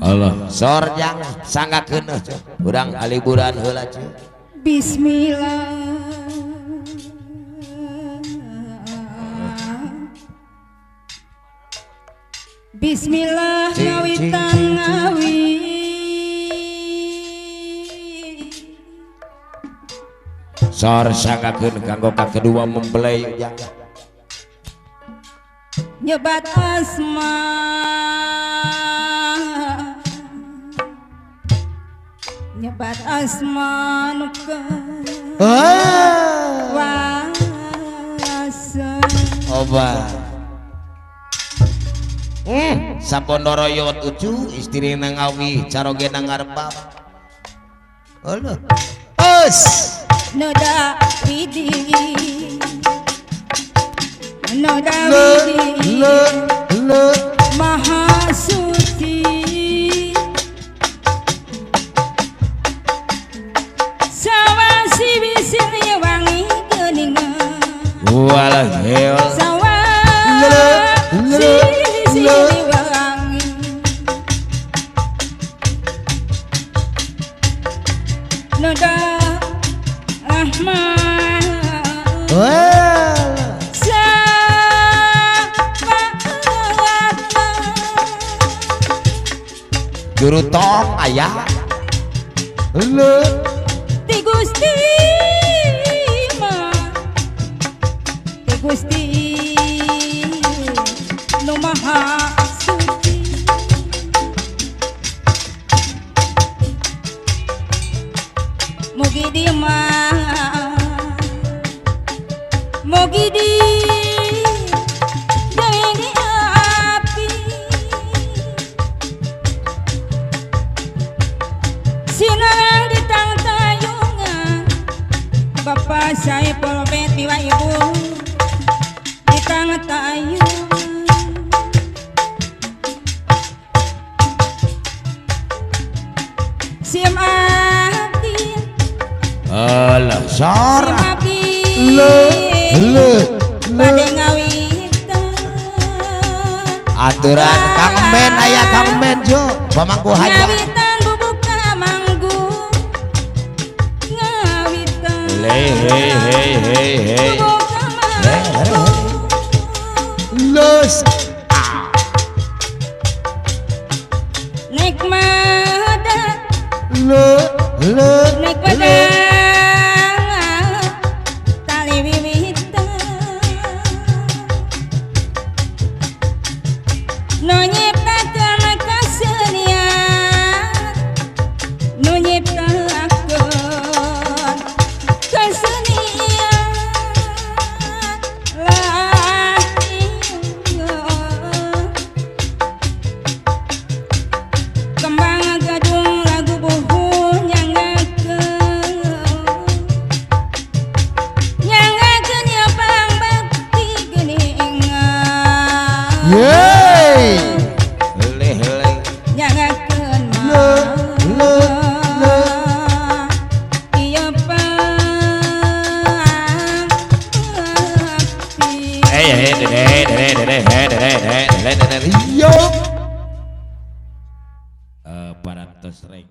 Allah sorjang sanggakeun urang aliburan heula cuy. Bismillah. Bismillah ngawitan ngawi. Sor sanggakeun kanggo ka kedua mempelai ujang. Nyebat asma. Nyebat asma nu kuasa. Oba. Sampun doroyot ucu istri nang awi caroge nang ngarepap. Allah. Us. Noda widi. Noda widi. Le Maha suci. Sawasi bisir wangi geuningan. Walah hel. Sawasi bisir wangi. Noda Rahman. Juru tong ayah. Le Ti Gusti ma Ti Gusti nu maha suci. Mugi di ma mugi di dewi api sinarang di tangtayungan Bapak Saipul Beti wa Ibu di tangtayungan. Sim abdi alah sor sim abdi le le bade ngawitan aturan Kang Men aya Kang Men jo pamangku hajat ngawitan bubuka manggu ngawitan le hey hey hey hey bubuka manggu los nek mada le le nek mada tali wiwitan nu nyiptakeun kasenian nu nyiptakeun kesenian lah ieu kembang gadung lagu buhun nyangakeun nyangakeun ieu pangbakti geuningan. Yeay le le nyangakeun Le, le, le. Ieu pangbakti. Hey hey hey hey hey hey hey hey hey yo parantos reng.